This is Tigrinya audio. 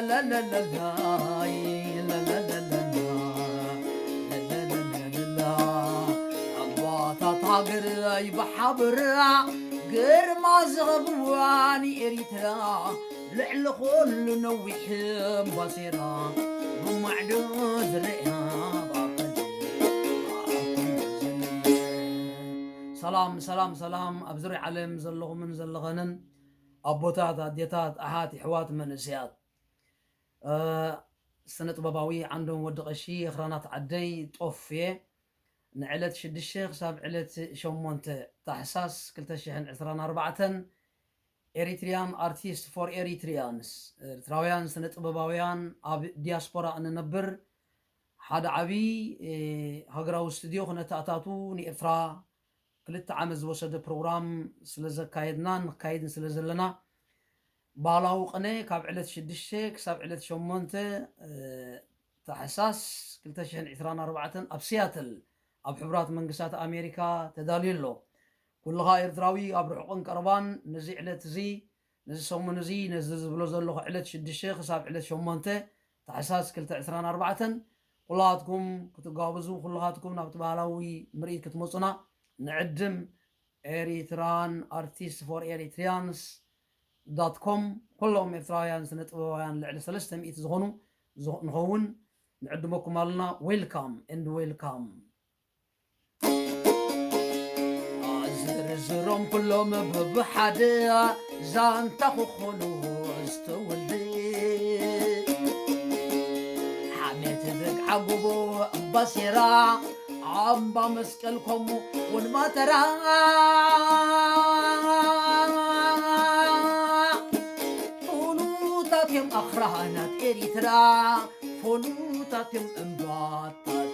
ላላላላይ፣ ላላላላላ፣ ላላላላላ። ኣቦታት ሃገረይ ብሓበራ ግርማ ዝኸብዋ ንኤሪትራ፣ ልዕሊ ኩሉ ነዊሕ ባሴራ ብማዕዶ ዝረኣ ባቐል። ሰላም፣ ሰላም፣ ሰላም፣ ኣብ ዙርያ ዓለም ዘለኹምን ዘለኸንን ኣቦታት፣ ኣዴታት፣ ኣሓት፣ ኣሕዋት፣ መንእሰያት፣ እ፣ ስነ ጥበባዊ ዓንዶም ወዲ ቀሺ፣ ኣኽራናት ዓደይ፣ ጦፍ እየ። ንዕለት ሽዱሽተ ክሳብ ዕለት ሸሞንተ ታሕሳስ ክልተ ሽሕን ዕስራን ኣርባዕተን፣ ኤሪትሪያን ኣርቲስት ፎር ኤሪትሪያንስ፣ ኤርትራውያን ስነ ጥበባውያን ኣብ ዲያስፖራ እንነብር፣ ሓደ ዓቢ፣ እ፣ ሃገራዊ ስቱድዮ ክነተኣታቱ ንኤርትራ ክልተ ዓመት ዝወሰደ ፕሮግራም ስለ ዘካየድናን ንካየድን ስለ ዘለና፣ ባህላዊ ቅነ ካብ ዕለት ሽዱሽተ ክሳብ ዕለት ሸሞንተ፣ እ፣ ታሕሳስ ክልተ ሽሕን ዕስራን ኣርባዕተን ኣብ ሲያትል ኣብ ሕቡራት መንግስታት ኣሜሪካ ተዳልዩ ኣሎ። ኩልኻ ኤርትራዊ ኣብ ርሑቕን ቀረባን ነዚ ዕለት እዚ፣ ነዚ ሰሙን እዚ፣ ነዚ ዝብሎ ዘለኹ ዕለት ሽዱሽተ ክሳብ ዕለት ሸሞንተ ታሕሳስ ክልተ ዕስራን ኣርባዕተን፣ ኩላትኩም ክትጋብዙ፣ ኩላትኩም ናብቲ ባህላዊ ምርኢት ክትመጹና ንዕድም። ኤሪትራን ኣርቲስት ፎር ኤሪትሪያንስ ዳት ኮም፣ ኩሎም ኤርትራውያን ስነ ጥበባውያን ልዕሊ ሰለስተ ሚእቲ ዝኾኑ፣ ዝኾ-፣ ንኸውን ንዕድመኩም ኣለና። ዌልካም ኤንድ ዌልካም። ዝርዝሮም ኩሎም ብብሓደ ዛንታ ክኾኑ ዝተወልደ፣ ሓሜት በግ ዓጉቦ እምባሴራ፣ ኣምባ መስቀል ከምኡ እውን ማተራ፣ ፍሉጣት እዮም ኣኽራናት ኤሪትራ፣ ፍሉጣት እዮም እምባታት